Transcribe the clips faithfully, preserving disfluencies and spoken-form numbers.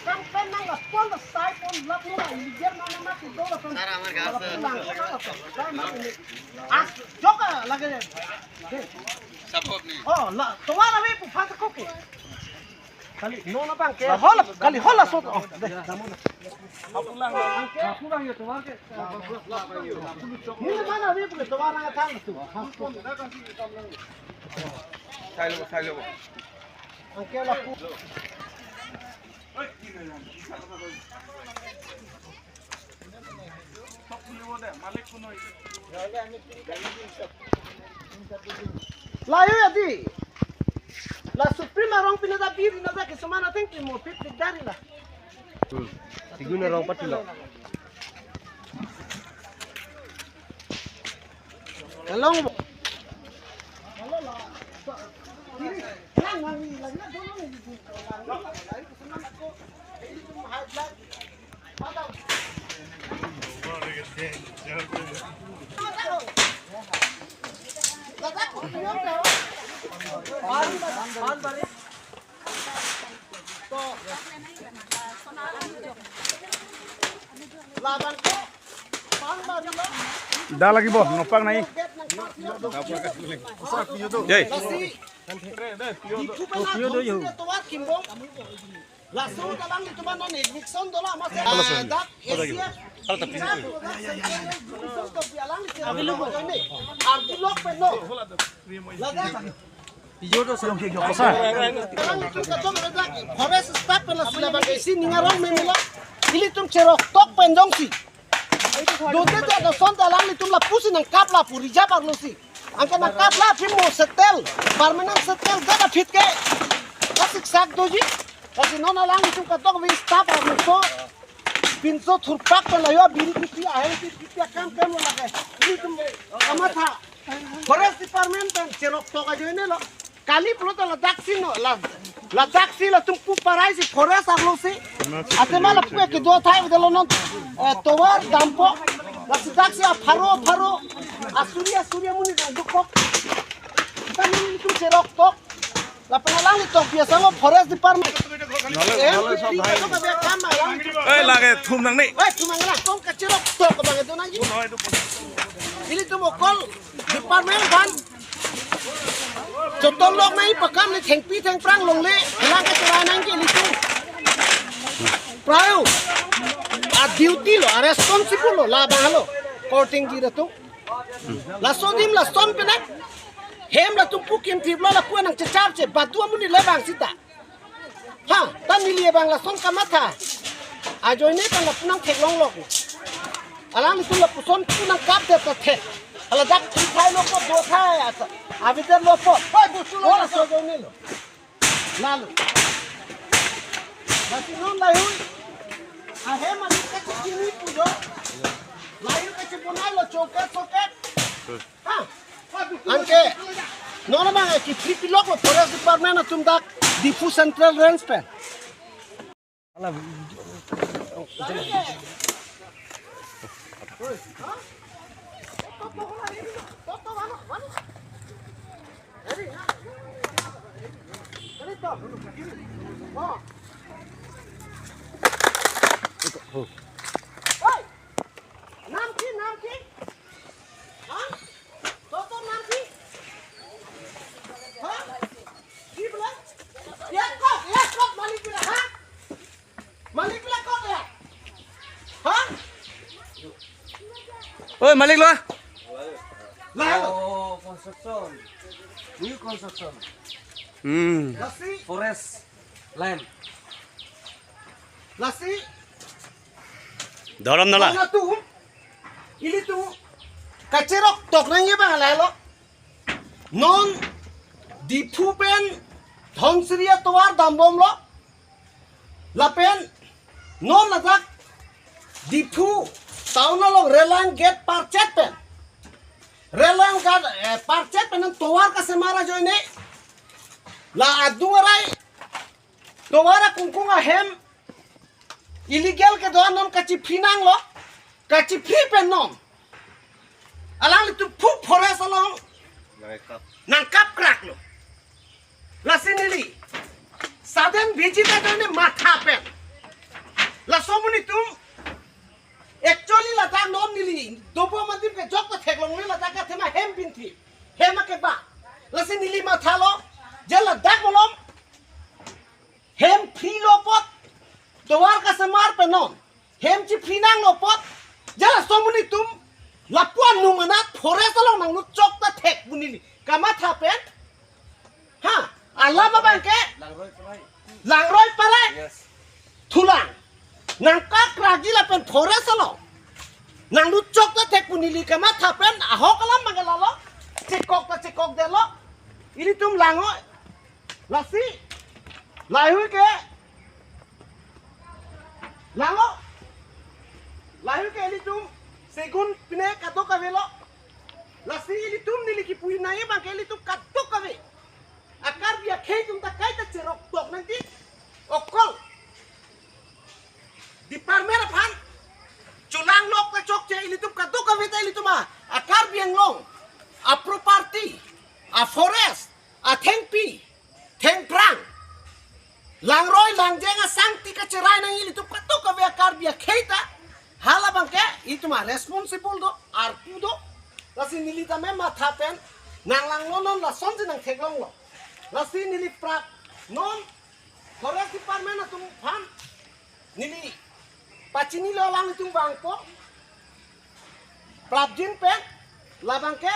Kam pen nang la pon la sai pon lap ni la illegal na na na tu do la pon. Sir, amar ghar se. Pulang, pulang, pulang, pulang. As, joka lage. Support ni. Oh, la, tovar ave pu phan ko ke. Kali, no na bang ke. La hol, kali hol la sot. Oh, de, kamu na. Pulang, pulang ya tovar ke. Ni mana ave pu tovar na thang tu. Sai lo, sai lo. Angke la pu. Layo ya di. La Supreme arong pinada biri nada ke semana tengki mo pit dari la. Hmm. Tigun arong pati lo. Kalong. Da lagi bo, nopak nai. Jai. Laso alanglitum anon eviction dola mas. Halo, sir. Dak halo, tapi. Alanglitum anon eviction dola mas. Ardi lok pen no. Ladak. Iyo do, sir. Alanglitum kadokave dak forest staff pen la sila bang isi ningarong memela. Ilitum cheroktok pen jongsi. Dote te ason te alanglitum lapusi nangkap lapu reserve arlosi. Anke nangkap la aphi mo settle, permanent settle dak aphi ke. Kasiksak doji. Lasi non alanglitum kadokave staff arloso. Pinso thurpak pen layo biri kipi ahem kipi akam kam lo lake. Ilitum kamatha. Forest Department pen cheroktok ajoine lo. Kali pulo ta ladaksi no, la, ladaksi latum pu parai si forest arlosi. Athema lapu ke do thai delo non, eh, tovar dampo. Lasi daksi apharo, pharo. Asuri, asuri amonit nangdukok. Kami ilitum cheroktok. Lapen alanglitum biasa lo Forest Department. Nole, eh, nole sob hai. Ilitum kabe kam alang. Eh, lake thum nangne. Eh, thum nangne. Tong kacheroktok abang itu nangji. Ilitum okol department aphan. Joton lok nai pakam ni thengpi thengphrang longle, helang ke chora nangji ilitum. Prayo, a duty lo, a responsible lo, labang lo, korting ji atum. Laso adim lason pen na, hem latum pu kimthip lo, lapu nangchechar che, badu amonit le bang sita. Ha, ta neli abang lason kamatha. Ajoine pen lapu nangtheklong lok. Alanglitum lapuson pu nangkap det ta the. Hala dak thai lo ko do thai ata. Avidet lo po. Hoi, busu lo. Laso ajoine lo. Lalo. Lasi non lahui. Ahem ani kachini pujo. Lahui kachibonai lo choket choket. Anke, non abang ke kipi pilok lo Forest Department atum dak Diphu Central Range pen. Hey! Nam ki, nam ki? Ha? Toto nam ki? Ha? Ki bela? Ya kot, ya kot malik bela, ha? Malik bela kot ya? Ha? Oi, malik lo. Lah. Oh, construction. New construction. Hmm. Lasi. Forest land. Lasi. Dorom nala. Nang atum, ilitum kacheroktok nangji abang lahelo. Non Diphu pen Dhansiri atovar dambomlo. Lapen non ladak Diphu town along Relang gate parchet pen. Relang gate, eh, parchet pen non tovar kasemar ajoine. La adung arai tovar akungkung ahem illegal kedo-an non kachiphi nanglo, kachiphi pen non. Alanglitum phu forest along nangkap krak lo. Lasi neli sudden visit ajoine matha pen. Laso amonit atum actually ladak non neli dobom adim ke jok ta theklongle, ladak athema hem binthi, hem akeba. Lasi neli mathalo je ladak malom hem phrilo apot, tovar kasemar pen non hem chipri nanglo apot, je laso amonit atum lapu-an nung anat forest along nanglut chok ta thek pu neli kamatha pen. Ha, alam abang ke Langroi Parai. Yes. Thulang. Nangkakrakji lapen forest along nanglut chok ta thek pu neli kamatha pen ahok alam abang ke lalo. Chekok ta chekokdetlo. Ilitum langoi. Lasi. Lahei ke. Langoi. Lahei ke ilitum segun pine kadokavelo. Lasi ilitum neli kipu nangji abang ke ilitum kadokave a-Karbi akhei atum ta kaita cheroktok nangji. Okol department aphan cholanglok ta chokche, ilitum kadokave ta ilitum a, a-Karbi Anglong a-property, a-forest, athengpi, thengphrang, langroi langjeng asangti kacherai nangji ilitum kadokave a-Karbi akhei ta. Hala abang ke ilitum a-responsible do, arpu do. Lasi neli tame matha pen nanglanglo, non lasonsi nangtheklonglo. Lasi neli prap non forest department atum aphan neli pachinilo, alanglitum vangpo. Prapjin pen labang ke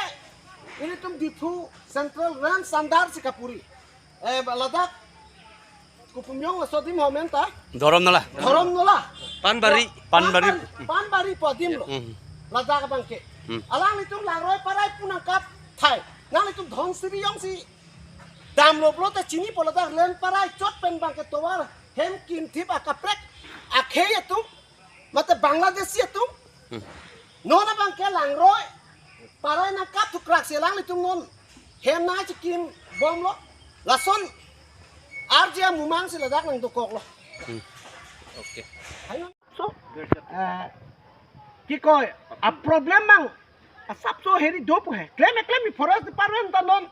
ilitum Diphu Central Range under si kapuri. Eh, ladak Kupumyong laso adim ho men ta? Dhorom Nola. Dhorom Nola. Panbari. Panbari. Panbari pu adim lo. Hmm. Ladak abang ke. Hmm. Alanglitum Langroi Parai pu nangkap thai. Nanglitum Dhonsiri jongsi damlo pulote chinipo, ladak Len Parai chot pen abang ke tovar hem kimthip akaprek akhei atum, mate Bangladeshi atum. Hmm. Non abang ke Langroi Parai nangkap thukraksi alanglitum non hem nangchikim bomlo. Lason arje amumang si ladak nangdokoklo. Hmm. Okay. Ayo. So, eh, kikoi, a-problem mang asapso heri dopo he. Klem, klem, forest department ta non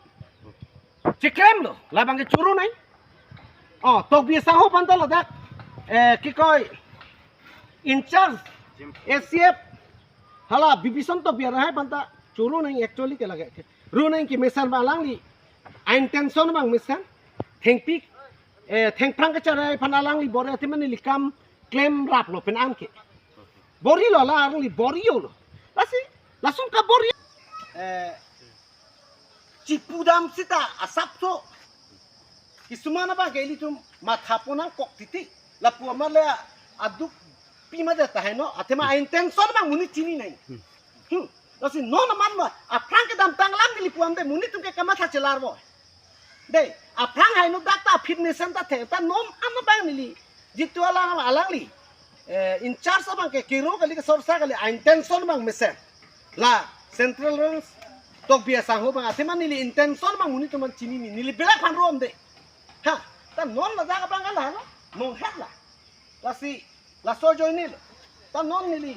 cheklemlo, labang ke choro nai. Oh, Tokbi asangho aphan ta ladak, eh, kikoi, in charge A C F, hala Bibison Tokbi arahai aphan ta choro nai, actually ke lage ke. Ro nai ke mesen abang alangli a-intention abang mesen. Thengpi, eh, thengphrang kacherai aphan alangli bor-i athema neli kam klemraplo pen an ke. Bor-ilo, la alangli bor-ilo. Lasi, lason kabor-i. Eh, chipudam sita asapso. Kisuman abang ke ilitum matha ponnangkok titi. Lapu amat le aduk pima de tahai no. Athema a-intention abang monit chini nai. Hmm. Lasi non amat ma aphrang kedamtang alam neli pu-an de, monit atum ke kamatha chelarvo. Dei, aphrang haino dak ta aphi mesen ta the, ta non an abang neli. Jitu alang alangli, eh, in charge abang ke kero kali, kesorsa kali, a-intention abang mesen. La Central Range Tokbi asangho abang athema neli intention abang monit atum aphan chinine, neli belak aphan rom de. Ha, ta non ladak abang ke la, la, non het la. Lasi, laso ajoine lo. Ta non neli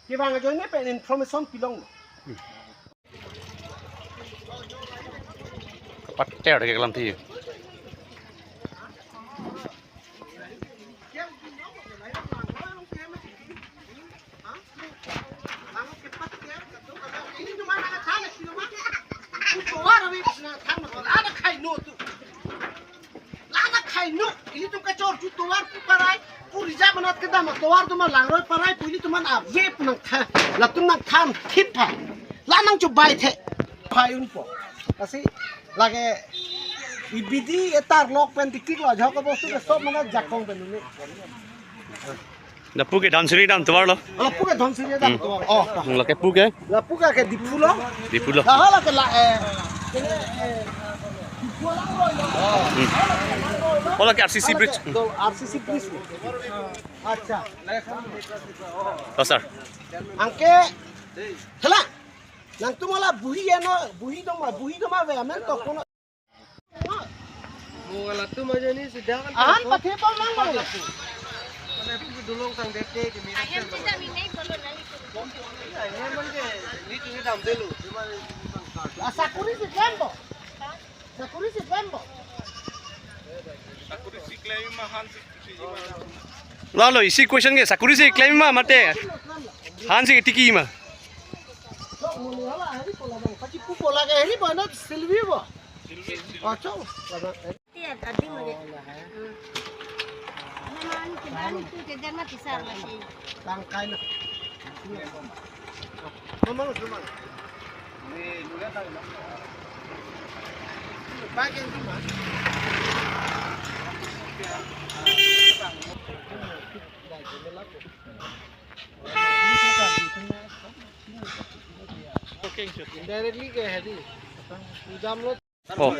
kevang ajoine pen information pilonglo. Pater ke kelang thi. Lana khai no, ilitum kachor ju tovar pu parai, pu rija manat kedam tovar atum Langroi Parai pu ilitum an ave pu nangthan, latum nangthan thip tha. La nangchobai the. Phai unpo. Lasi lake ibidi etar lok pen tiktik lo, jok abostu ke sob manat jakong pen uni. Lapu ke Dhansiri dam tovar lo. Lapu ke Dhansiri dam tovar. Oh. Hmm, lake pu ke? Lapu ke Diphu lo. Diphu lo. Dah lake la, eh, ini, eh, Diphu lang lo. Hmm. Oh, lake R C C bridge. Do R C C bridge lo. Acha. To sir. Anke, hala. Nangtum hala buhi ya no, buhi doma, buhi doma ve amen to kono. Mo latum aja ni sudah kan. Ahan pathe pon lang mo. Mana pu dulong sang dete di mina. Ahem sida minai bolo nali. Ahem man ke ni tu dam delu. Asakuri si klembo. Sakuri si klembo. Sakuri si klem mahan si. Lalo, isi question ke, sakuri si claim ma mate, han si tiki ma. Indirectly ke hedi. Jam lo. Oh.